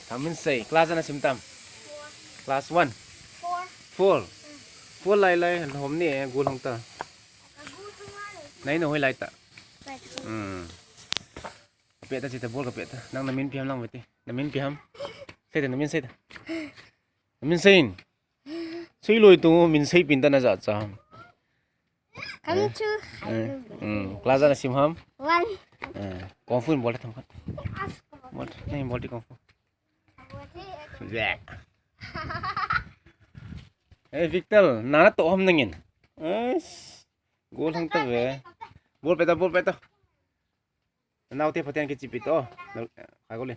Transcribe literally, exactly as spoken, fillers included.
Thamin sei, class ana sim tam? Class one. Four. Four lai lai, hom ni, eh, gul hong ta. Nai no hoi lai ta. Hmm. Pe ta chi ta bol ka pe ta. Nang na min pi ham lang vete. Na min pi ham. Sei ta, na min sei ta. Na min sei in. Sei loi tu min sei pin ta na ja cha. Come to. Hmm. Class ana sim ham? One. Eh, kung fu bol ta tham khat. Bol, nahi bol ti kung fu. Yeah. Eh, Victor, nana to ham nangin. Eh, gol hang ta ve. Bol pe ta, bol pe ta. Nau te Pathen kichi pi to. Ka gol le.